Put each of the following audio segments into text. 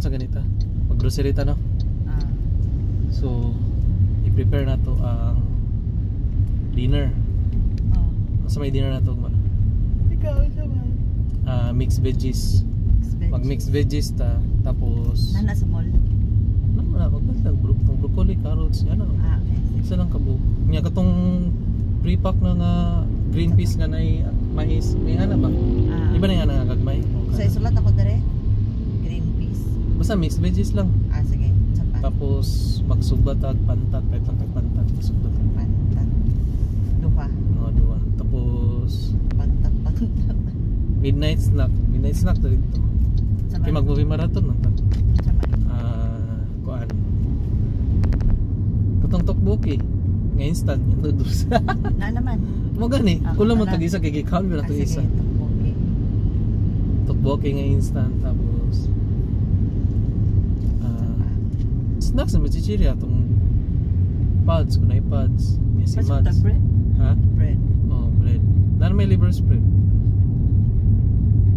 Sa ganita. Mag-grocery ta, no? Ah. So, i-prepare na to ang dinner. Oh. Sa may dinner na to, ma? Ikaw naman. Ah, mixed veggies. Mixed. Mag mixed veggies ta, tapos Nana sa mall. Ano na magpalit lang tong broccoli, carrots, yan ano. Ah, okay. Sige. Isa lang kabuok. Nya katong pre-pack na nga green peas nga nay mais, may ana ba? Ah. Di ba na nga nga gagmay? Sa isulat ako dere. Green peas. Basta mixed veggies lang. Ah, sige. Sa pa. Tapos magsugba tag pantat, kahit lang tag pantat, magsugba tag. Pantat. Duha. Mga duha. Tapos Pantat, pantat. Midnight snack, midnight snack ta dito. Sa Kay mag movie marathon man ta. Sa man. Ah, kuan. Katong tteokbokki nga instant nga noodles. Na naman. Mo gani, Ah, kulang mo wala. tag isa kay gikaon na Ah, to sige. isa. Okay. Tteokbokki nga instant, tapos ah, snacks na chichirya atong pads kung naay pads niya si Basta Mads. bread? Ha? Bread. Oh, bread. Naa may liver spread.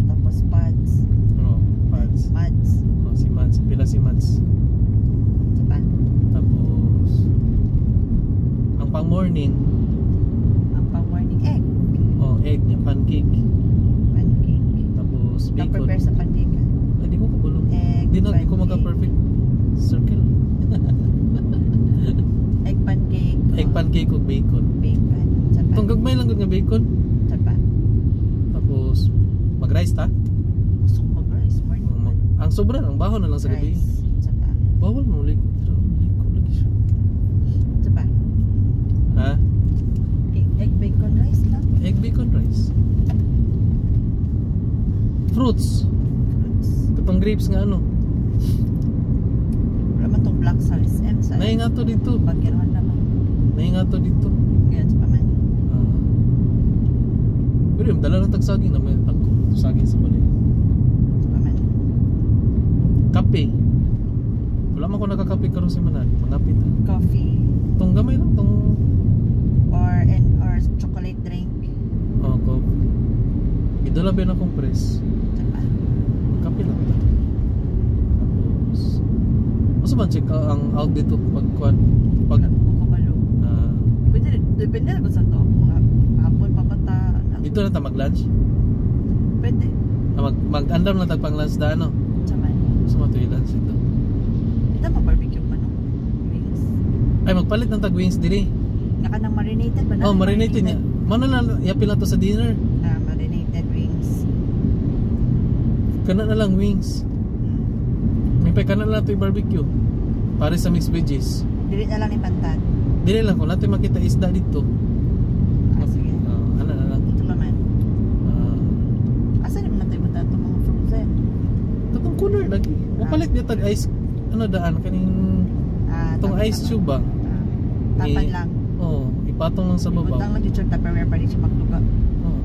Tapos pads. Oh, pads. Mads. Oh, si Mads, pila si Mads. Sa pa. Tapos ang pang morning, Ang pang morning egg. Oh, egg niya, pancake. Pancake. Tapos Ikaw bacon. prepare sa pancake, ah. Ay, di ko kabalo. Egg, Di na, di ko pancake. maka-perfect circle. Egg pancake. Egg Oh, pancake ug bacon. Bacon. Sa pa. Itong gagmay lang gud nga bacon. Sa pa. Tapos mag-rice ta. Gusto ko mag-rice. Morning. Ang sobra, ang bahon na lang sa gabi. Rice. Sa pa. Bawal mo liko. Pero liko lagi siya. Sa pa. Ha? Egg, egg bacon rice lang. Egg bacon rice. Fruits. Fruits. Katong grapes nga ano. Wala man tong black sa SM sa. Naay nga to dito. Bagyaran naman. Naay nga to dito. Ngayon sa pa man. Ah. Pero yung dala ng tagsaging na may tag saging sa balay. Sa pa man. Kape. Wala man ko nakakape karon si Manali. Mangapit. Coffee. Tong gamay lang tong Or and or chocolate drink. Oh, coffee. Gidala ba na akong press? Sa pa. Kape lang ta. Tapos Asa man check ang out dito pag kuan pag Wala ko kabalo. Ah, Pwede, depende na kung sa to. Mga hapon pa bata. Dito na ta mag-lunch. Pwede. Ah, mag mag-andam na tag pang lunch da ano. Sa man. Sa mga to lunch dito. Ito ma-barbecue man, no? Wings. Ay, magpalit ng tag wings diri. Naka nang marinated ba na? Oh, marinated niya. Mano na yapil na to sa dinner. Ah, marinated wings. Kana na lang wings. May pa kana na lang to barbecue. Para sa mixed veggies. Dili na lang ni pantat. Dili lang kung natin makita isda dito. Ah, sige. Ah, ana na lang. Ito pa man. Ah, Asa naman natin ba ito mga frozen? Katong cooler lagi. Mapalit niya tag ice ano daan kaning Ah, tong tama, ice tama. tube ba? Ah, tapan Eh, lang. Oh, ipatong lang sa baba. Ibutang lang yung Tupperware pa rin siya magluga. Oh,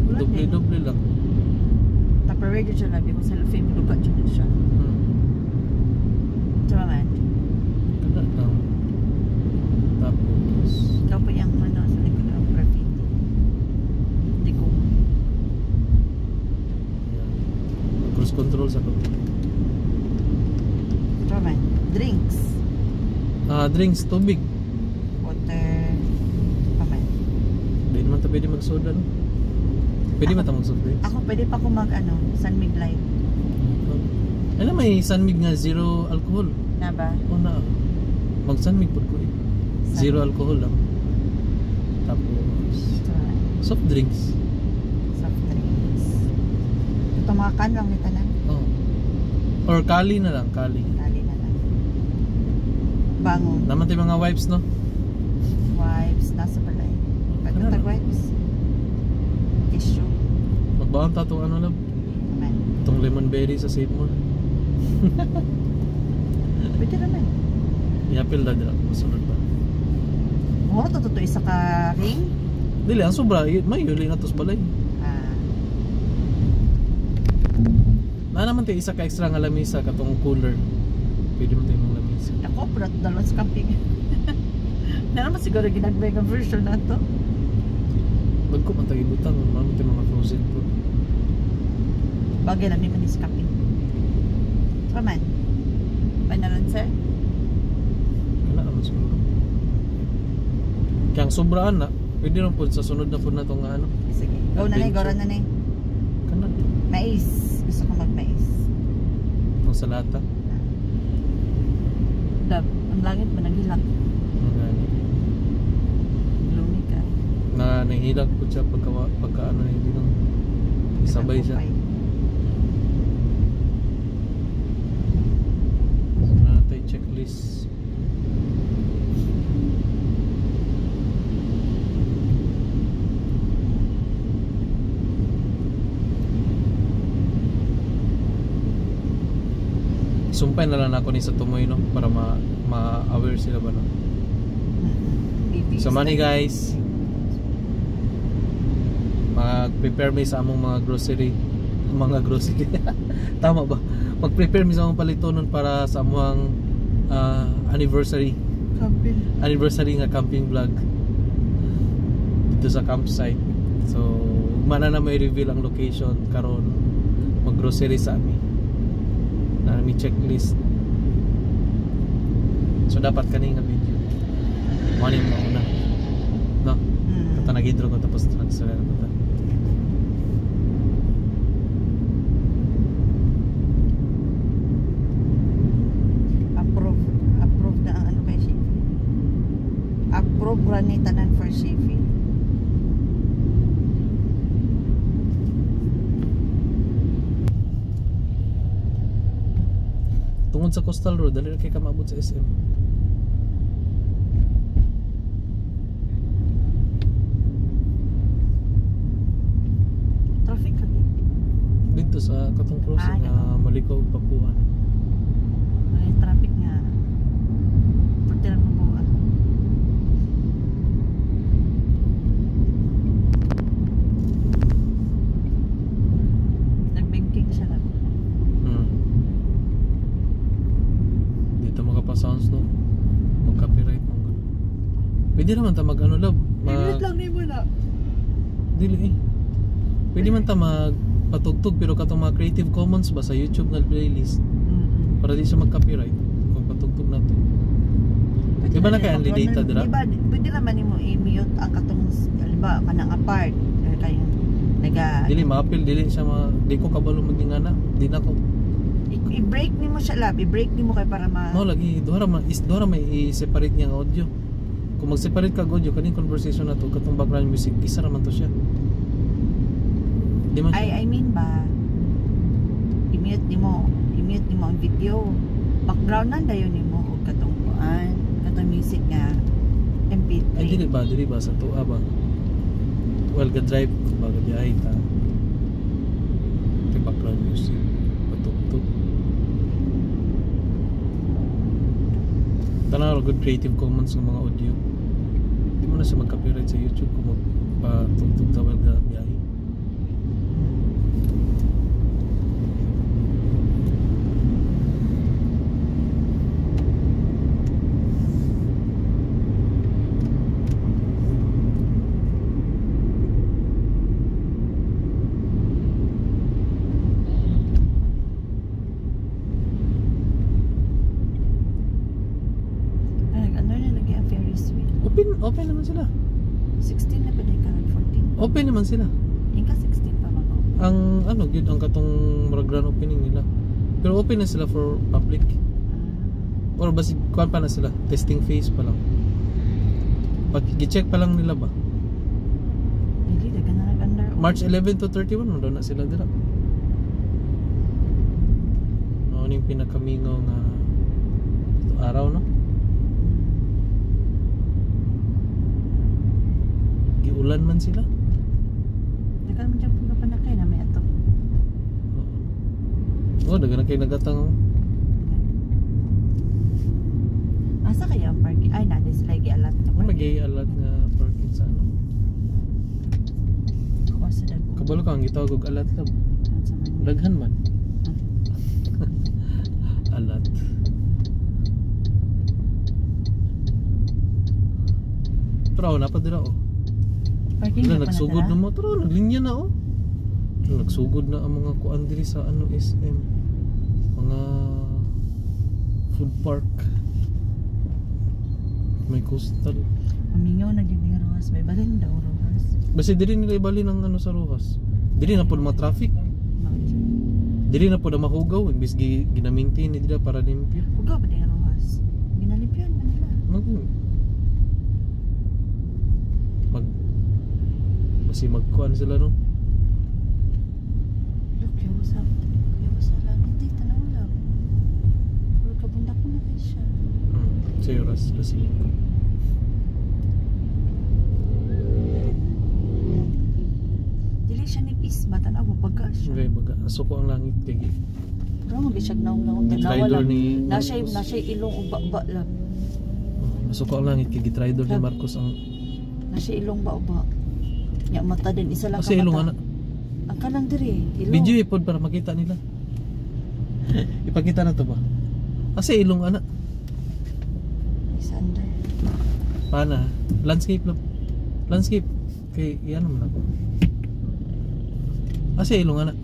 Wala din. doble-doble lang. Tupperware dyan siya lagi. Kung cellophane, luga dyan siya. Ito pa man. Kada lang. Tapos Ikaw pa yung ano, sa likod ng graffiti. Hindi ko. Yeah. Cruise control sa ko. Ito pa man. Drinks. Ah, drinks, tubig. Water. Ito pa man. Di naman ta pwede mag-soda, no? Pwede ba ta mag-soft drinks? Ako, pwede pa ako mag, ano, San Mig Light. Ano, may San Mig nga zero alcohol. Na ba? O na. Mag San Mig pud ko eh. Zero alcohol lang. Tapos Ito pa man. Soft drinks. Soft drinks. Ito mga kan lang ni tanan. Oh. Or kali na lang, kali. Kali na lang. Bango. Naman tayo mga wipes, no? Wipes. Nasa balay. Ano Pagkatag lang? wipes. Tissue. Magbaon ta tong ano lang, Naman. itong lemon berry sa Save More. Pwede naman. Iapil na dira masunod pa. Mura to to isa ka ring. Dili ang sobra, may yuli na to sa balay. Ah, Na naman tayo isa ka extra nga lamisa katong cooler. Pwede mo tayo mong lamisa. Ako, pero dalawa sa camping. Na naman siguro ginagmay nga version na to. Bagko man tayo ibutang, naman tayo mga frozen food. Bagay lang man is camping. Pa man. Panalan sir. Kana naman siguro. Kaya ang sobraan na, pwede rin po sa sunod na po na itong ano. Sige. Go na ni, go na ni. Kana. Mais. Gusto ko magmais. Ang salata. Dab, ang langit ba naghilak? Ang gani. Gloomy ka. Na nahilak po siya pagka ano hindi nang sabay siya. So, natay checklist. Sumpay na lang ako ni sa tumoy, no, para ma-aware sila ba, no. So money guys, mag-prepare mi sa among mga grocery. Mga grocery. Tama ba? Mag-prepare mi sa among palitonon para sa among anniversary. Camping. Anniversary nga camping vlog dito sa campsite. So, mana na may reveal ang location karon, mag-grocery sa ami. Na mi checklist. So dapat kani nga video. Mo ni mauna. No. Kata nag-intro ko tapos nag-sala na ta. Approve. Approve na ang ano kay Shifi. Approve ra ni tanan for Shifi. Tungod sa Coastal Road, dali ra kay ka maabot sa SM. Traffic lagi. Dito sa katong crossing nga maliko og Papuan. May traffic nga. Pwede lang mabuha. Nag-banking siya lang. Dito makapa-sounds, no? Mag-copyright man gud. Pwede naman ta mag ano love, I-mute lang nimo na. Dili eh. Pwede man ta magpatugtog pero katong mga Creative Commons ba sa YouTube nga playlist para di siya mag-copyright kung patugtog na to. Pwede Di ba na na kay nimo only data dira? Di ba, pwede naman nimo i-mute ang katong halimbawa kanang apart or kayong naga Dili ma-appeal, dili siya ma, di ko kabalo magingana, di na ko. I-break nimo siya lab, i-break nimo kay para ma No lagi duha ra ma is duha ra may i-separate niya ang audio. Kung mag-separate ka audio kaning conversation na to katong background music isa ra man to siya. Di man siya. I mean ba i-mute nimo ang video. Background na dayon nimo og katong kuan, katong music nga MP3. Ay dili ba sa tuwa ba? Well, ga drive baga biyahe ta. Kay background music patugtog. Tanaw good Creative Commons ng mga audio. Di mo na siya mag-copyright sa YouTube kung magpatugtog ta while ga biyahe. Ay, ano na lagi ang Ferris wheel? Open naman sila. 16 na ba din karon 14? Open naman sila. Ingka 16 pa ba? Ang ano gyud ang katong murag grand opening nila. Pero open na sila for public. Or basig kuan pa na sila, testing phase pa lang. Pag gi-check pa lang nila ba? Dili na ka na under. March 11 to 31 mo daw na sila dira. Mao ning pinakamingaw nga araw, no? Giulan man sila. Dagan man dyan po pa na kay na may ato. Oo. Oh, dagan na kay nagatang. Oh. Asa kaya ang parking? Ay, na sila gialat nga Oh, parking. may alat nga parking sa ano. Kuha sa dago. Kabalo ka ang gitawag og alat lab. Sa man. Daghan man. Alat. Pero napa dira oh. Parking Wala, na pa na nagsugod dira? na mo. Tara, naglinya na oh. Nagsugod na ang mga kuan diri sa ano SM. Mga Food park. May coastal. Mamingaw na gyud ning Roxas. May balin daw Roxas. Basta diri nila ibalin ang ano sa Roxas. Diri na pud ma-traffic. Diri na pud ang mahugaw imbis gina-maintain ni dira para limpyo. Hugaw ba ning Roxas? Ginalimpyuhan man nila. Mag mag basi magkuan sila, no. Look, yawa sa langit eh. Tanaw lang. Puro kabundak ko na kay siya. Sa oras kasi. Dili siya nipis ba? Tanaw mo, baga siya. Okay, baga suko ang langit kay Puro mo bisag naong naong tanawa Gitridor lang. ni Nasa Marcos. Nasa ilong ug ba lang. Oh, nasuko ang langit kay gitridor ni Marcos ang Nasa ilong ba ba. Nya mata din isa lang Kasi ka ilong mata. ana. Ang kanang diri, ilong. Video ipod para makita nila. Ipakita na to ba? Kasi ilong ana. Isa under. Pana, landscape lang. Landscape kay iyan naman ako. Kasi ilong ana.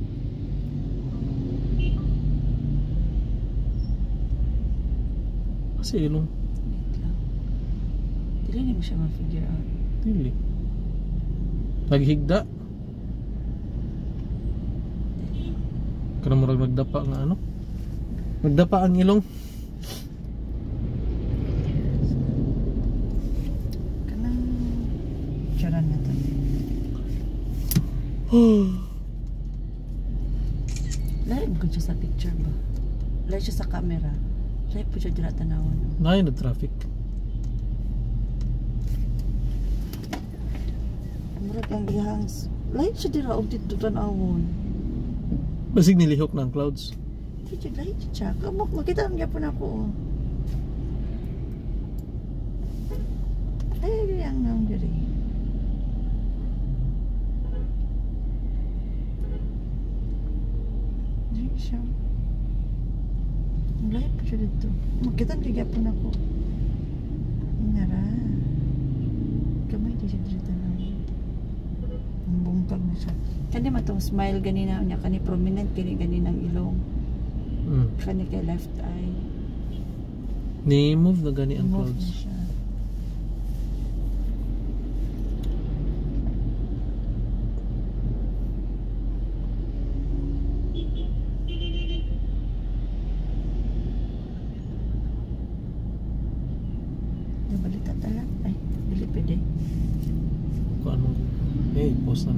Kasi ilong. Wait lang. Dili ni mo siya ma-figure out. Dili. Naghigda. Kanang murag nagdapa nga ano? Nagdapa ang ilong. Kanang Charan na to. Lain ko siya sa picture ba? Lain siya sa camera. Lain po siya dira tanawon. Naay na traffic. Murag ang iyang lain siya dira og dito tanawon. Basig nilihok na ang clouds. Di siya lain siya. Kamok makita ang gyapon ako. Oh. Ay, ang naong diri. Diri siya. Ang lain pa siya dito. Makita ang gyapon ako. Nara. Kamay di siya diri tanawon. Ang bungkag na siya. Kani man tong smile ganina niya, kani prominent kini ganinang ilong. Kani kay left eye. Ni move na gani ang Move na clouds. siya. Nabalitan tala. Ay, dili pwede. Kuan mo. Eh, post na.